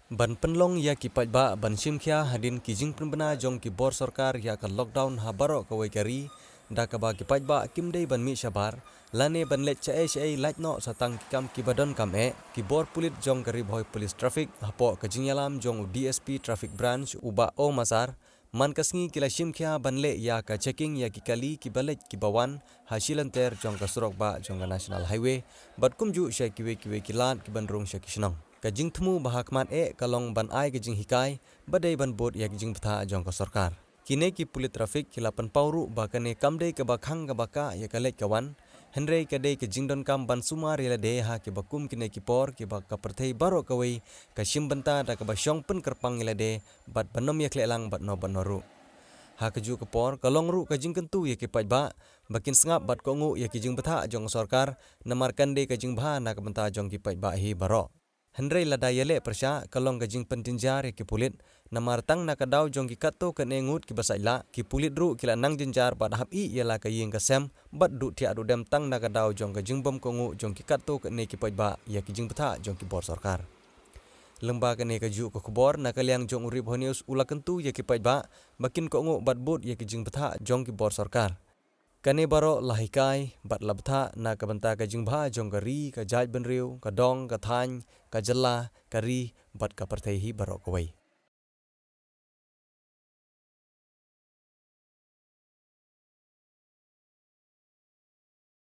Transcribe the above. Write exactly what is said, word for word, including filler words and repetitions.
Ban pynlong ïa ki paidbah ban shim khia hadien ki jingpynbna jong ki bor sorkar ïa ka lockdown ha baroh kawei ka ri, da kaba ki paidbah kim dei ban mih shabar lane ban leit shaei shaei lait noh sa tang ki kam kiba donkam eh, ki bor pulit jong ka Ri Bhoi Police Traffic hapoh ka jingïalam jong u DSP Traffic Branch u Bah O Massar, man ka sngi ki la shim khia ban leh ïa ka checking ïa ki kali kiba leit kiba wan ha shilynter jong ka surok bah jong ka National Highway bad kumjuh sha kiwei kiwei ki lad kiban rung sha ki shnong. Ka jingthmu ba ha khmat eh ka long ban ai ka jinghikai ba dei ban bud ïa ki jingbthah jong ka sorkar. Kine ki pulit traffic ki la pynpaw ruh ba kane kam dei kaba khang kaba kah ïa ka leit ka wan, hynrei ka dei ka jingdonkam ban sumar ïa lade ha kiba kum kine ki por kiba ka pyrthei baroh kawei ka shim bynta da kaba shong pynkyrpang ïa lade bad ban ym ïakhleh lang bad no bad no ruh. Ha kajuh ka por ka long ruh ka jingkyntu ïa ki paidbah ba kin sngap bad kohnguh ïa ki jingbthah jong ka sorkar, namar kan dei ka jingbha na ka bynta jong ki paidbah hi baroh. Hynrei lada ïaleh pyrshah ka long ka jingpynjynjar ïa ki pulit, namar tang na ka daw jong ki katto katne ngut kiba sait lah, ki pulit ruh ki la nang jynjar bad hap ïeh ïa la ka ïing ka sem bad duh thiah duh dem tang na ka daw jong ka jingbym kohnguh jong ki katto katne ki paidbah ïa ki jingbthah jong ki bor sorkar. Lyngba kane kajuh ka khubor, na ka liang jong u Ri Bhoi News u la kyntu ïa ki paidbah ba kin kohnguh bad bud ïa ki jingbthah jong ki bor sorkar. Kane baroh la hikai bad la bthah na ka bynta ka jingbha jong ka ri, ka jaitbynriew, ka dong, ka thaiñ, ka jylla, ka ri bad ka pyrthei hi baroh kawei.